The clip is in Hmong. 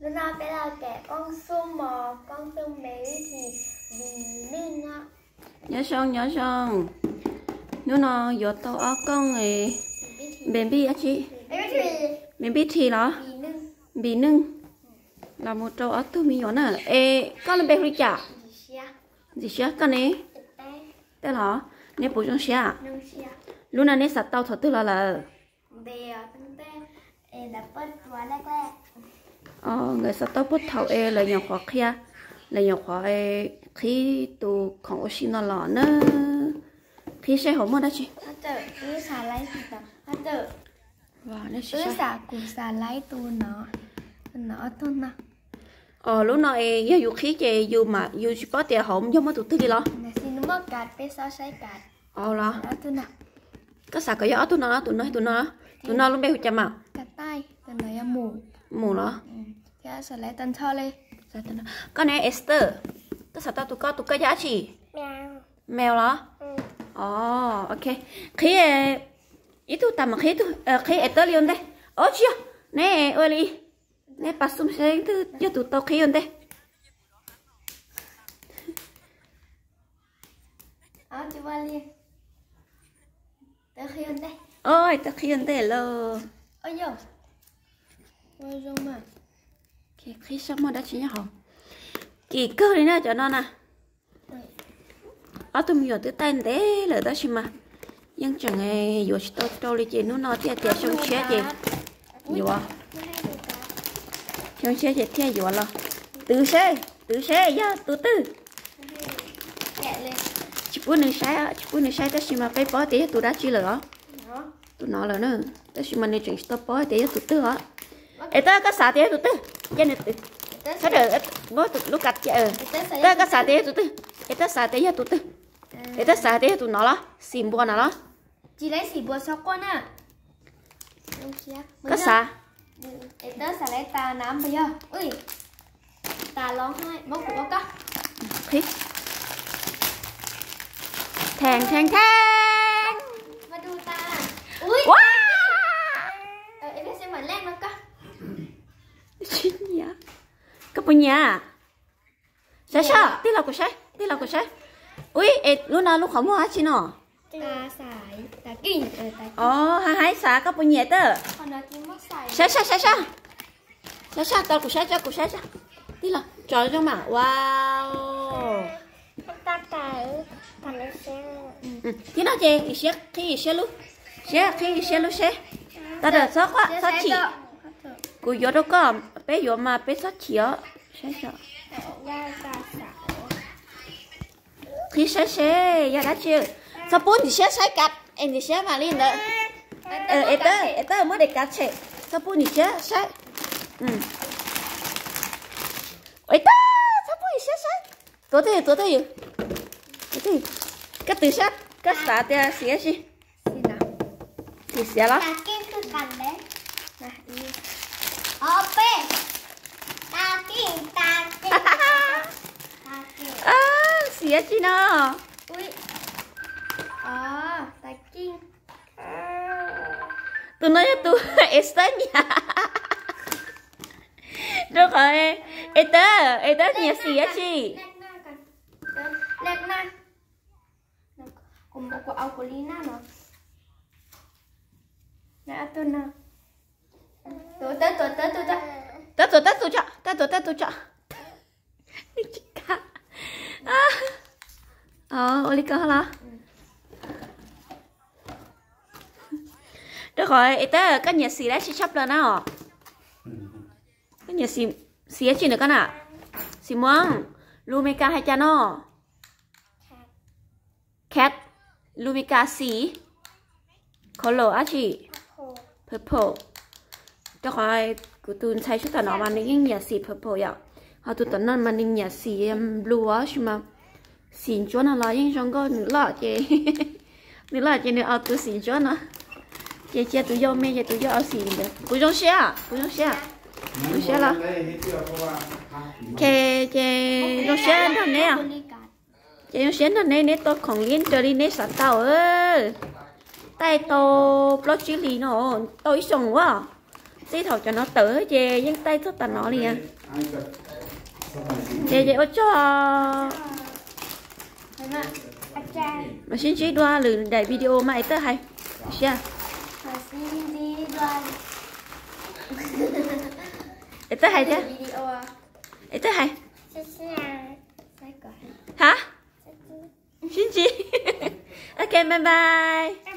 Hnub no peb los kawm koob xub mos, koob xub me vib thi, npis nwj no. Nyob zoo, nyob zoo. Hnub no yuav tau ob kooj npe npij dab tsi? Npe npij thi los? Npis nwj. Los mus rau ob tug me nyuam na. Es koj lub npe hu li cas? Ntxim Siab. Koj ne? Tej los? Neb puas zoo siab? Lub no neb xav tau thaum twg los lawm? Nkawd xav tau puag thaum es lawv nyuam qhuav qhia, lawv nyuam qhuav qhib tus khoom ua si no los na. Qhib seb hauv muaj dab tsi. Wb xav, kuv xav laib tus no, tus no ob tug no. Os, lub no es yog yus qhib ces yus mam, yus tsis paub tias hauv yog muaj tus twg li los? Os los. Koj xav kom yog ob tug no, tus no, tus no, tus no lub npe hu cas mas? Mus los? Koj ne Esther, koj xav tau tus koj, tus koj yog dab tsi? Mèo los? Os, ok. Qhib ib tug tas mam qhib ib tug, qhib Esther li ua ntej. Os, tsis yog, neb ua li, neb pas xum seb twg yog tus tau qhib ua ntej. Os, Esther qhib ua ntej lauj. Qhib saib muaj dab tsi nyob hauv. Kim kawg li na cov no na. Ob tug me nyuam twb taij ntev lawm tab sis mas yeej tseem yuav tsis tau rau li ces hnub no thiaj tias xyoo tshiab ces yuav, xyoo tshiab ces thiaj yuav los. Twv seb, twv seb yog tus twg. Tsis pub nws saib, tsis pub nws saib tab sis mas peb paub tias yog tus dab tsi lawm os. Tus no lawm na, tab sis mas nws tseem tsis tau paub tias yog tus twg os. Es tab koj xav tias yog tus twg? Cia nws twv, sawv daws muab lub kav cia. Tab koj xav tias yog tus twg? Es tab xav tias yog tus twg? Es tab xav tias yog tus no los, xim npua no los? Koj xav? Theej theej theej. Koj puas nyiam? Saib saib, tig los kuv saib, tig los kuv saib. Ub, es lub no lub qhov muag dab tsi no? Os, hais hais xav koj puas nyiam tawb. Saib saib saib saib. Saib saib, tso kuv saib, tso kuv saib saib. Tig los tso zoo mas, wow. Tib no ces Yim Siab qhib Yim Siab lub, Siab qhib Yim Siab lub seb. Tawb, txhob quaj txhob chim. Kuv yuav rau koj, peb yuav mas peb txhob chim os. Qhib saib seb yog dab tsi. Txhob pub Yim Siab saib kav es Yim Siab mam li ntawd. Es tab, es tab muab daim kav tshem, txhob pub Yim Siab saib. Es tab, txhob pub Yim Siab saib. Tuav twj ywm, tuav twj ywm. Koj twv saib, koj xav tias xim dab tsi? Xim xiav los? Xim dab tsi no? Tus no yog tus Esther nyiam. Rau qhov Esther, Esther nyiam xim dab tsi? Tab tuav, tab tuav tus tso, tab tuav tab tus tso. Ua li ko los? Rau qhov Esther, koj nyiam xim dab tsi tshaj plaws na os? Koj nyiam xim dab tsi ntawm koj na? Xim Muam, lus Meskas hais cas no? Cat, lus Meskas xim color dab tsi? Purple. Rau qhov kuv tus ntxhais sab tom no mas nws yeej nyiam xim purple yom, ho tus tom no mas nws nyiam xim blue os, tab sis mas xim ntsuab no los yeej zoo nkauj, nws loj ces, nws loj ces nws au tus xim ntsuab no. Ces cia tus yau me ces tus yau au xim ntawd. Kuv zoo siab, kuv zoo siab, zoo siab los? Ces, ces zoo siab nrog neb os. Ces zoo siab nrog neb, neb tau khoom li raws li neb xav tau. Taij tau plaub tsib hlis no, tau ib xyoos ua. Txij thaum cov no tawm ces yeej taij txog tas no li. Ces ces ua tsaug. Mam sib ntsib dua lwm daim video mas es txawj hais. Siab. Es txawj hais thiab. Es txawj hais. Hab, sib ntsib. Ok, bye bye.